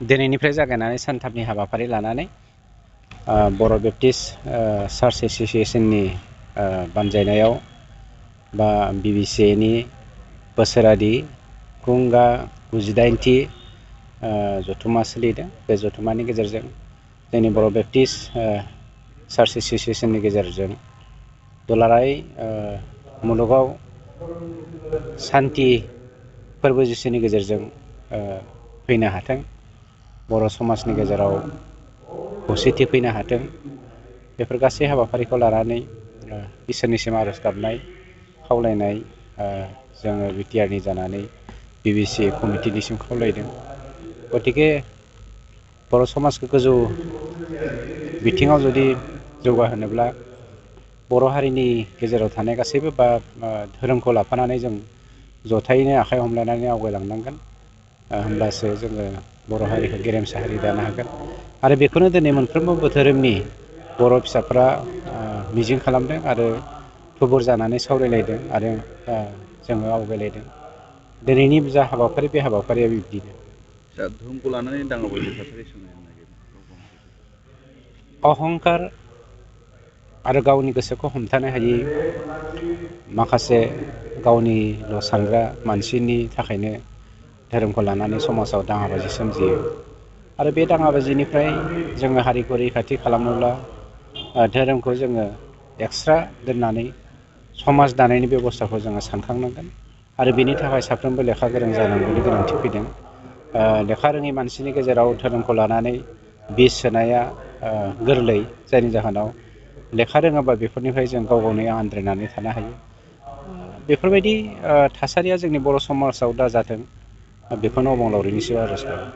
दिनैनिफ्राय जागायनानै सानथामनि हाबाफारि लानानै बर' बेप्टिस्ट चार्च एस'सिएशननि बानजायनायाव बा BBCAनि बोसोरारि खुंगा 98थि जथुम्मा सोलिदों। बे जथुम्मानि गेजेरजों जोंनि बर' बेप्टिस्ट चार्च एस'सिएशननि गेजेरजों दुलाराय मुलुगाव सान्थि फोरबो जिसुनि गेजेरजों फैनो हाथों, बर' समाजनि गेजेराव खौसेथि फैनो हाथों, बेफोर गासै हाबाफारिखौ लानानै इसोरनिसिम आरज गाबनाय खावलायनाय जोङो बिटिआरनि जानानै BBCA कमिटिनिसिम खावलायदों। गतिके बर' समाजखौ गोजौ बिथिङाव जुदि जौगाहोनोब्ला बर' हारिनि गेजेराव थानाय गासैबो धोरोमखौ लाफानानै जों जथायैनो आखाइ हमलायनानै आवगायलांनांगोन। होमब्लासो जोङो बर' हारिखौ गेरेमसा हारि दानो हागोन। आरो बेखौनो दिनै मोनफ्रोमबो धोरोमनि बर' फिसाफ्रा मिजिं खालामदों आरो थुबुर जानानै सावरायलायदों आरो जोङो आवगायलायदों। दिनैनि जा हाबाफारि बे हाबाफारिया बिब्दिनो। धोरोमखौ लानानै दाङाबाजि थासारि सोमजिनो नागिरो। अहंकार आरो गावनि गोसोखौ हमथानो हायि माखासे गावनिल' सानग्रा मानसिनि थाखायनो धोरोमखौ लानानै समाजाव दाङाबाजि सोमजियो। आरो बे दाङाबाजिनिफ्राय जोङो हारिखौ रैखाथि खालामनोब्ला धोरोमखौ जोङो एक्सट्रा दोननानै समाज दानायनि बेब'स्थाखौ जोङो सानखांनांगोन। आरो बेनि थाखाय साफ्रोमबो लेखा गोरों जानांगौनि गोनांथि फैदों। लेखा रोङै मानसिनि गेजेराव धोरोमखौ लानानै बिस सोनाया गोरलै, जायनि जाहोनाव लेखा रोङाबा बेफोरनिफ्राय जों गाव गावनो आन्ज्रायनानै थानो हायो। बेफोरबायदि थासारिया जोंनि बर' समाजाव दा जाथों, बेखौनो अबंलावरिनिसिम आरज गाबो।